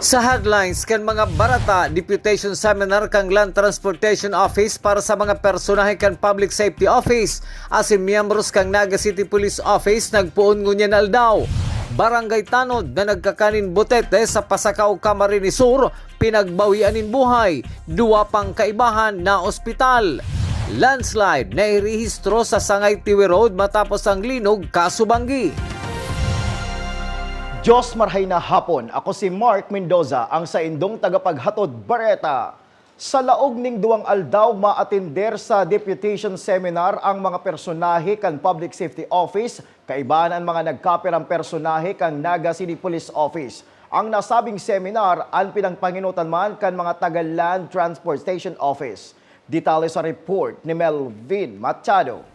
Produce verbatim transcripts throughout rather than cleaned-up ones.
Sa headlines kan mga barata, Deputation Seminar kan Land Transportation Office para sa mga personahe kan Public Safety Office asin miyembros kan Naga City Police Office nagpoon ngunyan na aldaw. Barangay Tanod na nagkakanin butete sa Pasacao, Camarines Sur, pinagbawian nin buhay. Duwa pang kaibahan na ospital. Landslide na irehistro sa Sangay Tiwi Road matapos ang linog, kaso banggi. Diyos marhay na hapon. Ako si Mark Mendoza, ang saindong tagapaghatod bareta. Sa laog ning duwang aldaw, maatender sa deputation seminar ang mga personahe kan Public Safety Office, kaibahan an mga nagkapirang personahe kan Naga City Police Office. Ang nasabing seminar an pinagpangenotan man kan mga taga Land Transportation Office. Detalye sa report ni Melvin Machado.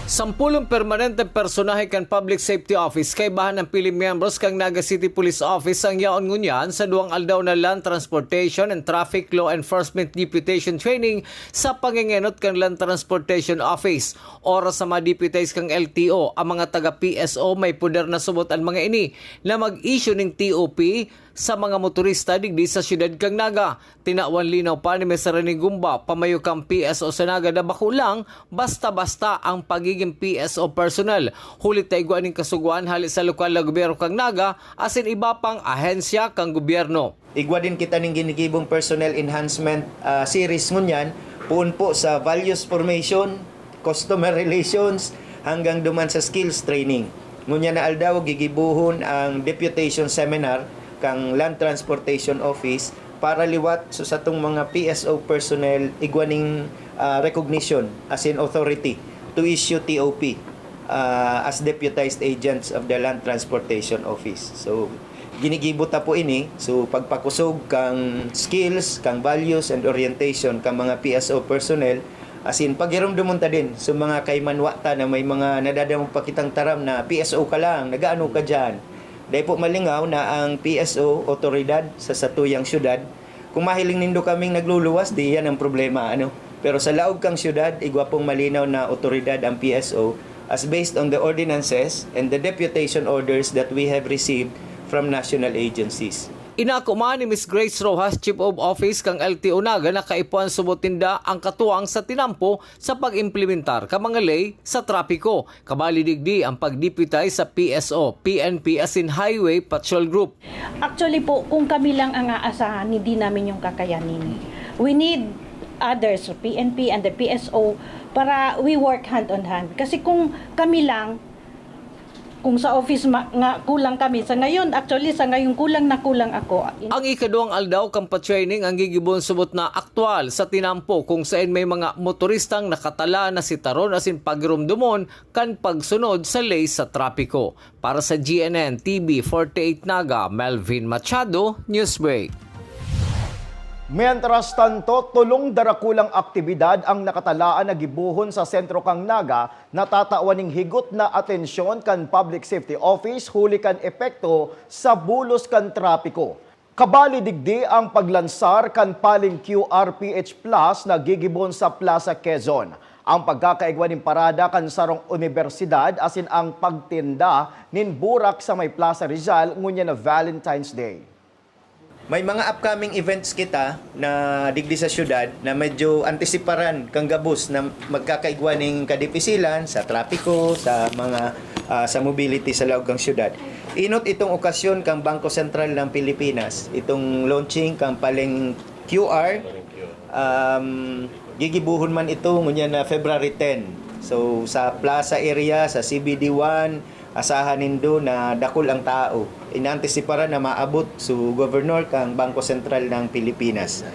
Sampulong permanenteng personahe kan Public Safety Office kaibahan ang piling miyembros kan Naga City Police Office ang yaon ngunyan sa duwang aldaw na Land Transportation and Traffic Law Enforcement Deputation Training sa pangengenot kan Land Transportation Office. Oras sa mga deputize kan L T O, ang mga taga P S O may poder na subot an mga ini na mag-issue ning T O P sa mga motorista digdi sa siyudad kan Naga. Tinawan linaw pa ni Mister Rene Gumba, pamayo kan P S O sa Naga, na bako lang basta-basta ang pagigin P S O personnel, huli ta igwa nin kasugoan hale sa lokal na gobyerno kan Naga asin iba pang ahensya kan gobyerno. Igwa din kita ning ginigibong personnel enhancement, ah, series ngunyan, poon po sa values formation, customer relations, hanggang duman sa skills training. Ngunyan na aldaw, gigibohon ang deputation seminar kan Land Transportation Office para liwat sa satong mga P S O personnel igwa ning, ah, recognition asin authority to issue T O P, ah, as deputized agents of the Land Transportation Office. So, ginigibo ta po ini. So, pagpakusog kan skills, kan values and orientation kan mga P S O personnel, asin paghiromdomon ta din sa mga kaimanwa ta na may mga nadadangog pa kitang taram na, "P S O ka lang, nag-aano ka diyan?" Dai po malingaw na ang P S O, otoridad sa satuyang syudad, kung mahiling nindo kaming nagluluwas, di yan ang problema, ano? Pero sa laog kang syudad, igwa pong malinaw na otoridad ang P S O as based on the ordinances and the deputation orders that we have received from national agencies. Inako man ni Miss Grace Rojas, Chief of Office kan L T O Naga, na kaipuhan subot ninda ang katuwang sa tinampo sa pag-implementar kan mga ley sa trapiko. Kabali digdi ang pag-deputize sa P S O, P N P asin Highway Patrol Group. Actually po, kung kami lang ang aasahan, hindi namin yung kakayanin. We need others, P N P and the P S O, para we work hand on hand. Kasi kung kami lang, kung sa office ma-, nga kulang kami, sa ngayon, actually, sa ngayon kulang na kulang ako. Ang ikaduwang aldaw kan pa-training ang gigibohon subot na aktwal sa tinampo, kung saen may mga motoristang nakatala na sitaron asin pagromdomon kan pagsunod sa ley sa trapiko. Para sa G N N T V forty-eight Naga, Melvin Machado, Newsbreak. Mientras tanto, tolong darakulang aktibidad ang nakatalaan na gibohon sa sentro kan Naga na tatawan ning higot na atensyon kan Public Safety Office huli kan epekto sa bulos kan trapiko. Kabali digdi ang paglansar kan paling Q R P H Plus na gigibohon sa Plaza Quezon, ang pagkakaigwa nin parada kan sarong unibersidad asin ang pagtinda nin burak sa may Plaza Rizal ngunyan na Valentine's Day. May mga upcoming events kita na digdi sa syudad na medyo antisiparan kan gabos na magkakaigwa ning kadipisilan sa trapiko, sa mga, ah, sa mobility sa laog kan syudad. Inot itong okasyon kan Bangko Sentral ng Pilipinas, itong launching kan paling Q R, um, gigibohon man ito ngunyan na February ten. So, sa plaza area, sa C B D one, asahan nindo na dakul ang tao. Inaantisiparan na maabot su Governor kan Bangko Sentral ng Pilipinas.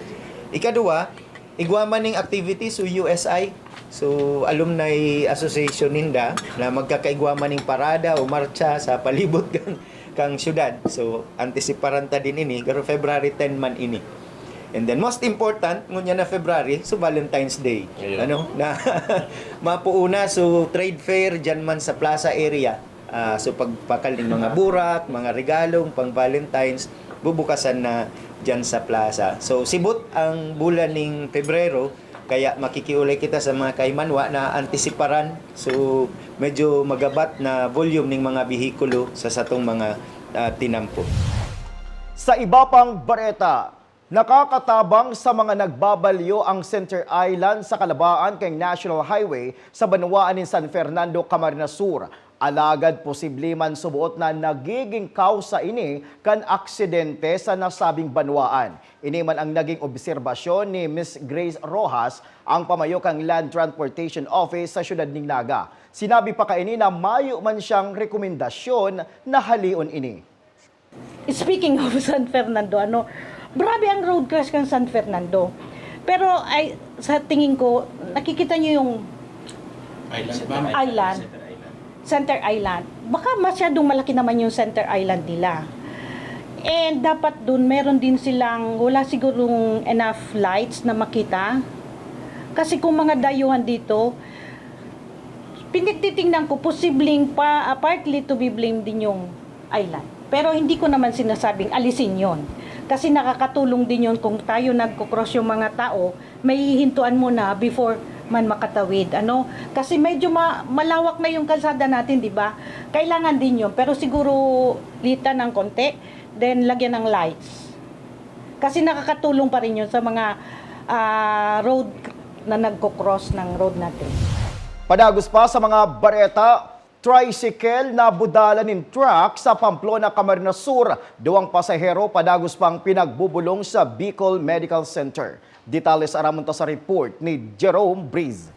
Ikaduwa, igwa man ning activity su U S I, su Alumni Association ninda, na magkakaigwa man ning parada o martsa sa palibot kan, kan syudad. So, antisiparan ta din ini, pero February ten man ini. And then, most important, ngunyan na February, su Valentine's Day. Ayun. Ano? Na mapuuna su trade fair dyan man sa plaza area. Ah, so, pagpakal ning mga burak, mga regalong pang Valentine's, bubukasan na dyan sa plaza. So, sibot ang bulan ning Pebrero, kaya makikiulay kita sa mga kaimanwa na antisiparan. So, medyo magabat na volume ning mga behikulo sa satong mga, ah, tinampo. Sa iba pang bareta, nakakatabang sa mga nagbabalyo ang Center Island sa kalabaan kan National Highway sa banwaan nin San Fernando, Camarines Sur. Alagad posible man suboot na nagiging kausa ini kan aksidente sa nasabing banwaan. Ini man ang naging obserbasyon ni Miss Grace Rojas, ang pamayo kan Land Transportation Office sa siyudad nin Naga. Sinabi pa kaini na mayo man siyang rekomendasyon na haleon ini. Speaking of San Fernando, ano, grabe ang road crash kan San Fernando. Pero ay, sa tingin ko, nakikita niyo yung Island, ma'am. Island. Center Island. Center Island. Baka masyadong malaki naman yung Center Island nila. And dapat dun, meron din silang, wala sigurong enough lights na makita. Kasi kung mga dayuhan dito, pinagtitingnan ko, posibleng pa, ah, partly to be blamed din yung island. Pero hindi ko naman sinasabing alisin yon. Kasi nakakatulong din yon kung tayo nagko-cross yung mga tao, may hihintuan muna before man makatawid. Ano? Kasi medyo ma- malawak na yung kalsada natin, di ba? Kailangan din yon. Pero siguro litan ng konti, then lagyan ng lights. Kasi nakakatulong pa rin yun sa mga ah, road na nagko-cross ng road natin. Padagos pa sa mga bareta, tricycle na budalan nin truck sa Pamplona, Camarines Sur. Duwang pasahero padagos pang pinagbubulong sa Bicol Medical Center. Detalye sa aramon ta sa report ni Jerome Breeze.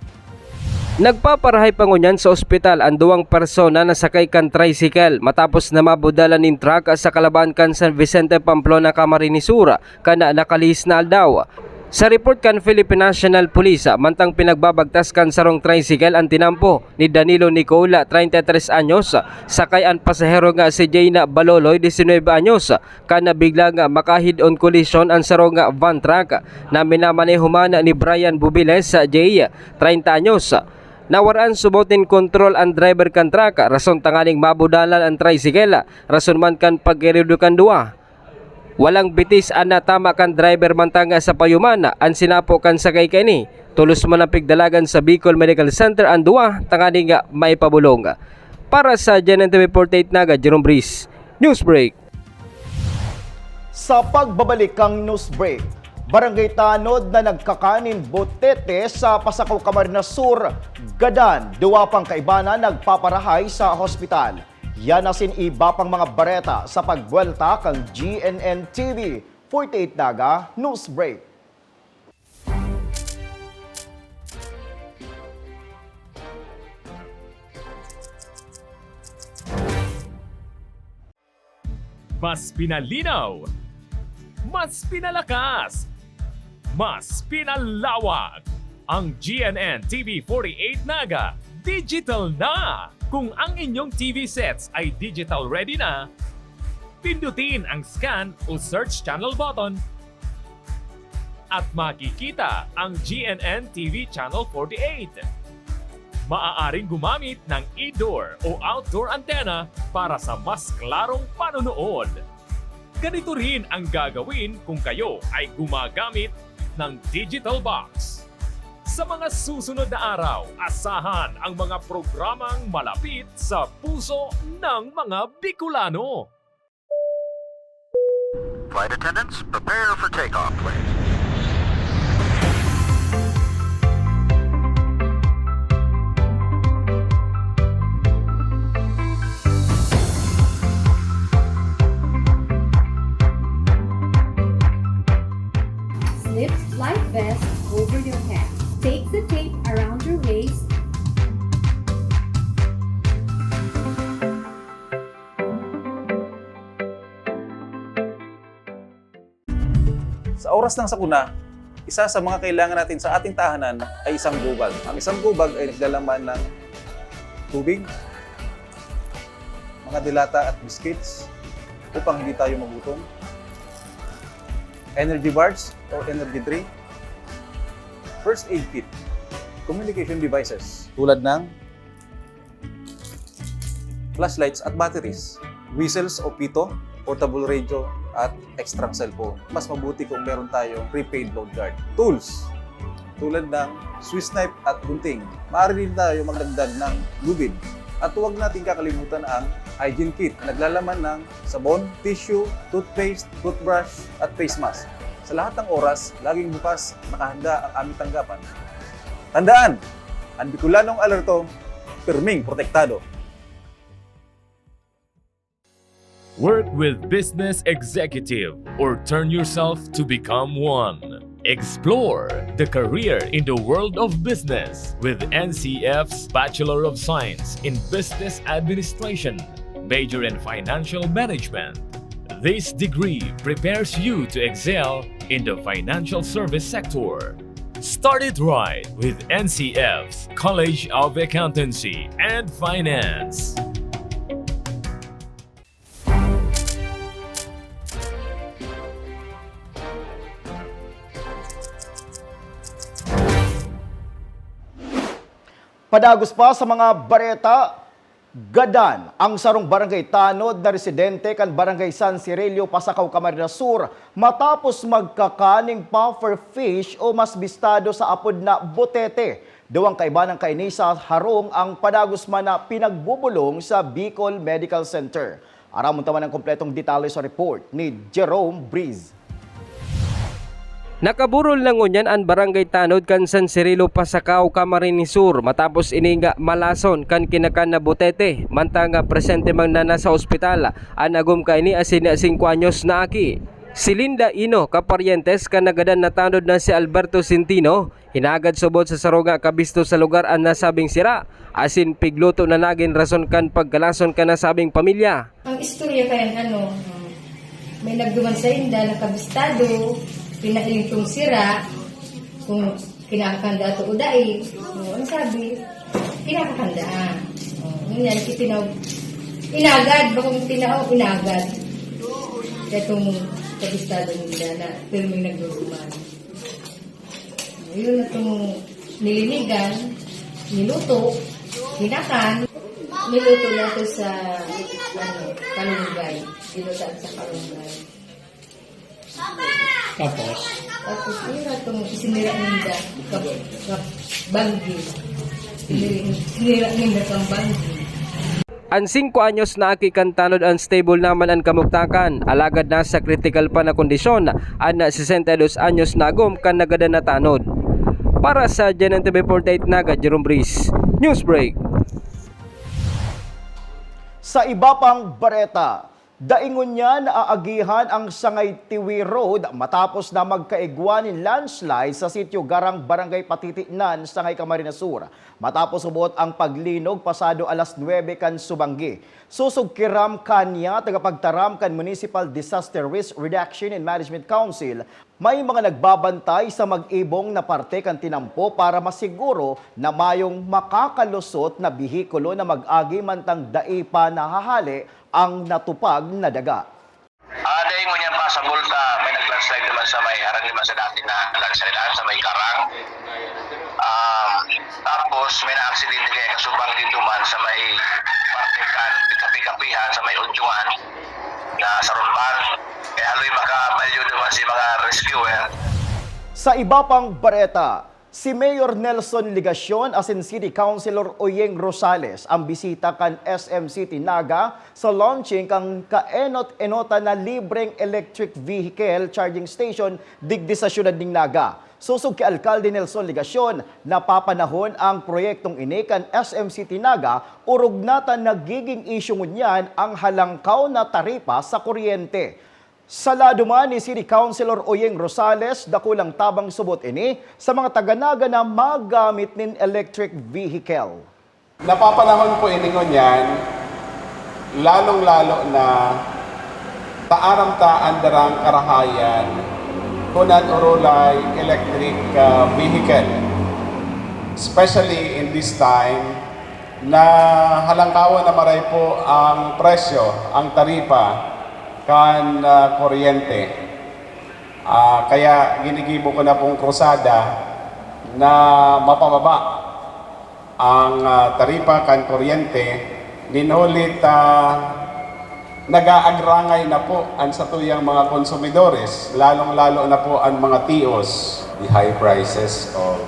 Nagpaparahay pa ngunyan sa ospital an duwang persona na sakay kan tricycle matapos na mabudalan nin truck sa kalabaan kan San Vicente, Pamplona, Camarines Sur, kan nakalihis na aldaw. Sa report kan Philippine National Police, mantang pinagbabagtas kan sarong tricycle an tinampo ni Danilo Nicol, treinta y tres anyos, sakay an pasahero nga si Jaina Baloloy, diecinuebe anyos, kan biglang makahid-on kolisyon an sarong van truck na minamaneho man ni Brian Bubiles J, treinta anyos. Nawaran subot nin kontrol an driver kan truck, rason tanganing mabudalan an tricycle, rason man kan pagkahirido kan duwa. Walang bitis an natama kan driver mantang sa payuman an sinapo kan sakay kaini. Tolos man an pigdalagan sa Bicol Medical Center an duwa tanganing maipabulong. Para sa G N N T V forty-eight Naga, Jerome Breeze, Newsbreak. Sa pagbabalik kan Newsbreak, barangay tanod na nagkakan nin botete sa Pasacao, Camarines Sur, gadan. Duwa pang kaibanan nagpaparahay sa hospital. Yan asin iba pang mga bareta sa pagbuwelta kan G N N T V forty-eight Naga Newsbreak. Mas pinalinaw, mas pinalakas, mas pinalawak. Ang G N N T V forty-eight Naga digital na! Kung ang inyong T V sets ay digital ready na, pindutin ang scan o search channel button at makikita ang G N N T V Channel forty-eight. Maaaring gumamit ng indoor o outdoor antenna para sa mas klarong panonood. Ganito rin ang gagawin kung kayo ay gumagamit ng digital box. Sa mga susunod na araw, asahan ang mga programang malapit sa puso ng mga Bicolano. Flight attendants, prepare for takeoff, please. Slip life vest over your head. Take the tape around your waist. Sa oras ng sakuna, isa sa mga kailangan natin sa ating tahanan ay isang gobag. Ang isang gobag ay naglalaman ng tubig, mga dilata at biscuits upang hindi tayo magutom, energy bars or energy drink, first aid kit, communication devices tulad ng flashlights at batteries, whistles o pito, portable radio, at extrang cellphone. Mas mabuti kung meron tayong prepaid load guard. Tools, tulad ng Swiss knife at gunting. Maaari din tayo magdagdag ng lubid. At huwag natin kakalimutan ang Hygiene kit na naglalaman ng sabon, tissue, toothpaste, toothbrush, at face mask. Sa lahat ng oras, laging bukas, nakahanda ang aming tanggapan. Tandaan, ang Bicolanong alerto, pirming protektado. Work with Business Executive or turn yourself to become one. Explore the career in the world of business with N C F's Bachelor of Science in Business Administration, major in Financial Management. This degree prepares you to excel in the financial service sector. Start it right with N C F's College of Accountancy and Finance. Padagos pa sa mga bareta, gadan ang sarong barangay tanod na residente kan Barangay San Cirilo, Pasacao, Camarines Sur, matapos magkakan nin puffer fish o mas bistado sa apod na butete. Duwang kaibanan kaini sa harong ang padagos man na pinagbubulong sa Bicol Medical Center. Aramon ta man ang kompletong detalye sa report ni Jerome Breeze. Nakaburol na ngunyan an barangay tanod kan San Cirilo, Pasacao, Camarines Sur, matapos ini nga malason kan kinakan na butete, mantang nga presente man na nasa ospital an agom kaini asin singko anyos na aki. Si Linda Ino, kaparyentes kan nagadan na tanod na si Alberto Centino, hinagad subot sa saro nga kabisto sa lugar an nasabing sira, asin pigluto na nagin rason kan pagkalason kan nasabing pamilya. Ang istorya kaya ano, ah, may nagduman sa inda, nakabistado, pinahiling kong sira, kung kinakakanda to o dai. O, ang sabi, kinakakandaan. O, ngunyan, itinaw, inagad, bakong tinaw, inagad. Kaya itong kabistado nila na pirming nagduduman. Yun na itong nilinigan, niluto, hinakan. Niluto na ito sa ano, kalunggay. Dinutaan sa kalunggay. Tapos? Tapos yun na itong isinira ninda. Kab- kab- banggi. Sinira, sinira ninda kang banggi. An singko anyos na aki kan tanod an stable naman an kamugtakan, alagad nasa kritikal pa na kondisyon an sesenta y dos anyos na agom kan nagadan na tanod. Para sa G N N T V forty-eight Naga, Jerome Breeze, Newsbreak. Sa iba pang bareta, dai ngunyan naaagihan ang Sangay Tiwi Road matapos na magkaigwa nin landslide sa Sitio Garang, Barangay Patitinan, Sangay, Camarines Sur. Matapos subot ang paglinog pasado alas nuebe kan subanggi. Sosog ki Ram Cania, tagapagtaram kan Municipal Disaster Risk Reduction and Management Council, may mga nagbabantay sa mag-ibong na parte kan tinampo para masiguro na mayong makakalusot na behikulo na mag-agi mantang dai pa nahahali ang natupag na daga. Ah, dai ngunyan pa sa Bulta, may nag-landslide naman sa may harang naman sa dati na landslide, ah, sa may Garang. Um, tapos may na-aksidente kaya kasubang din duman sa may parte kan kapi-kapihan, sa may Udyungan, na sa Rumban. Kaya haloy makabalyo duman si mga rescuer. Sa iba pang bareta, si Mayor Nelson Legacion asin City Councilor Oyeng Rosales ang bisita kan S M City Naga sa launching kan kaenot-enotan na libreng electric vehicle charging station digdi sa siyudad nin Naga. Sosog ki Alkalde Nelson Legacion, napapanahon ang proyektong ini kan S M City Naga, orog na ta nagiging isyu ngunyan ang halangkaw na taripa sa kuryente. Sa lado man ni City Councilor Oyeng Rosales, dakulang tabang subot ini sa mga taga Naga na magamit nin electric vehicle. Napapanahon po ini ngunyan, lalong-lalo na ta aram ta an darang karahayan kun an orolay electric, ah, vehicle. Especially in this time na halangkawan na maray po ang presyo, ang taripa kan, ah, kuryente. Ah, kaya ginigibo ko na pong krusada na mapababa ang, ah, taripa kan kuryente, nin huli ta nag-aagrangay na po an satuyang mga konsumidores, lalong-lalo na po an mga tios. The high prices of,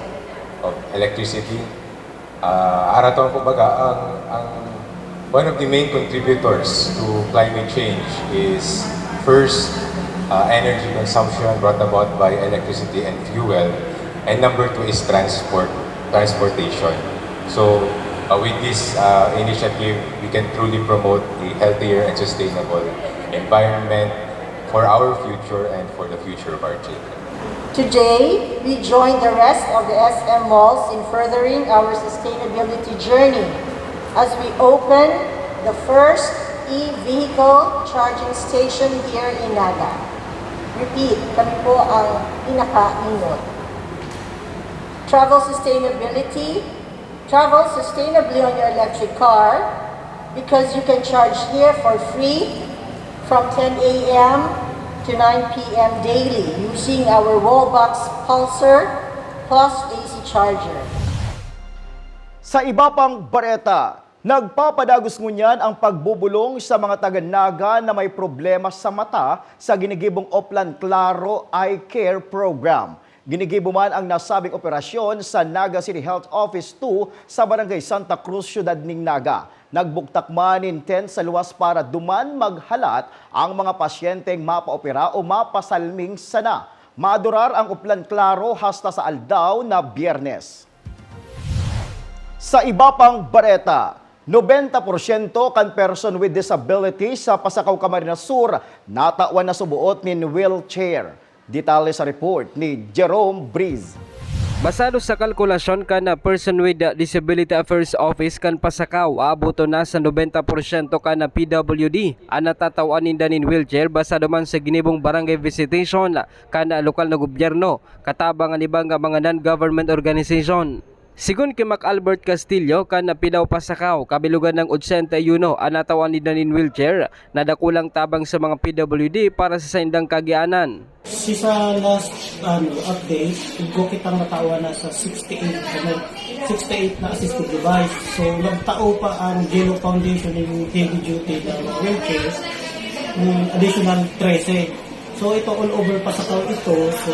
of electricity, ah, harato po baga ang, ang One of the main contributors to climate change is first, uh, energy consumption brought about by electricity and fuel, and number two is transport, transportation. So, uh, with this, uh, initiative, we can truly promote a healthier and sustainable environment for our future and for the future of our children. Today, we join the rest of the S M malls in furthering our sustainability journey as we open the first e-vehicle charging station here in Naga. Repeat, kami po ang pinakainot. Travel sustainability, travel sustainably on your electric car because you can charge here for free from ten a m to nine p m daily using our Wallbox Pulsar Plus A C charger. Sa iba pang bareta, nagpapadagos ngunyan ang pagbubulong sa mga taga Naga na may problema sa mata sa ginigibong Oplan Claro Eye Care Program. Ginigibo man ang nasabing operasyon sa Naga City Health Office two sa Barangay Santa Cruz, Siyudad nin Naga. Nagbuktak man nin tent sa luwas para duman maghalat ang mga pasyenteng mapaopera o mapasalming sana. Madurar ang Oplan Claro hasta sa aldaw na Biyernes. Sa iba pang bareta, nobenta porsyento kan person with disability sa Pasacao, Camarines Sur natawan na suboot nin wheelchair. Detalye sa report ni Jerome Breeze. Basado sa kalkulasyon kan Person with Disability Affairs Office kan Pasacao, aaboton na sa nobenta porsyento kan P W D an natatawan ninda nin wheelchair basado man sa ginibong barangay visitation kan lokal na gobyerno, katabang an iba nga mga non-government organization. Sigon ki Mac Albert Castillo kan Pidao Pasacao, kabilugan ng ochenta y uno an natawan ninda nin wheelchair na dakulang tabang sa mga P W D para sa saindang kagianan. Si sa last ano, update, igwa kitang natawan na sa sixty-eight, ano, sixty-eight na assistive device. So, nagtao pa ang Gelo Foundation ng heavy duty na wheelchairs, ng additional trese. So, ito all over Pasacao ito. So,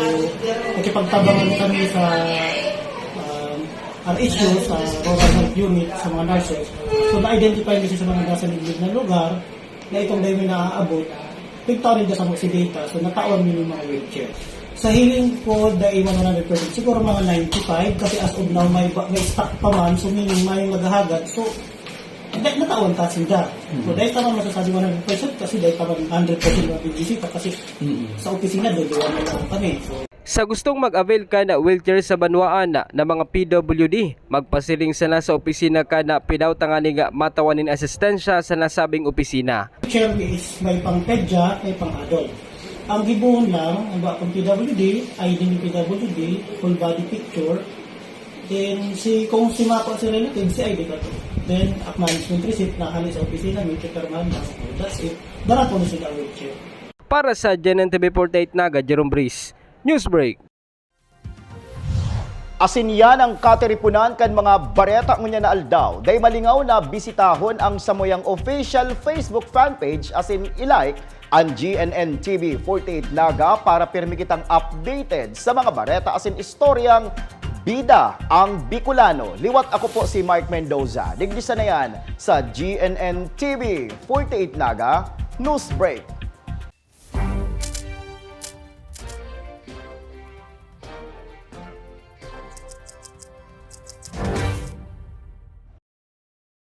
nakipagtabangan kami sa um, R H U, sa Rural Health Unit, sa mga nurses. So, na-identify kasi sa mga nasa liglig na lugar na itong dahil may naaabot, pigtarin ka sa mga data, so natawan mo yung mga wheelchair. Sa healing po, dahil one hundred percent, siguro mga ninety-five, kasi as of now, may, ba- may stock pa man, so meaning may maghahagad, so na- natawan ta sila. So dahil tama masasabi one hundred percent, kasi dahil tama one hundred percent mga bibisita, kasi sa opisina, doon, doon na lang kami. So, Sa gustong mag-avail kan wheelchair sa banwaan na mga P W D, magpasiring sana sa opisina kan PDAW tanganing matawan nin asistensya sa nasabing opisina. Chair is may pang pedya, may pang adult. Ang gibohon lang, ang ba pang P W D, I D ni P W D, full body picture, then si kung si mako si relative, si I D ka to. Then acknowledgement receipt na kani sa opisina, may pipirmahan lang. That's it. Dara po na sila ang wheelchair. Para sa G N N T V forty-eight Naga, Jerome Breeze, Newsbreak. Asin yan ang katiriponan kan mga bareta ngunyan na aldaw. Dai malingaw na bisitahon ang samuyang official Facebook fanpage asin i-like an G N N T V forty-eight Naga para pirmi kitang updated sa mga bareta asin istoryang bida ang Bicolano. Liwat ako po si Mark Mendoza. Digdi sana yan sa G N N T V forty-eight Naga News Break.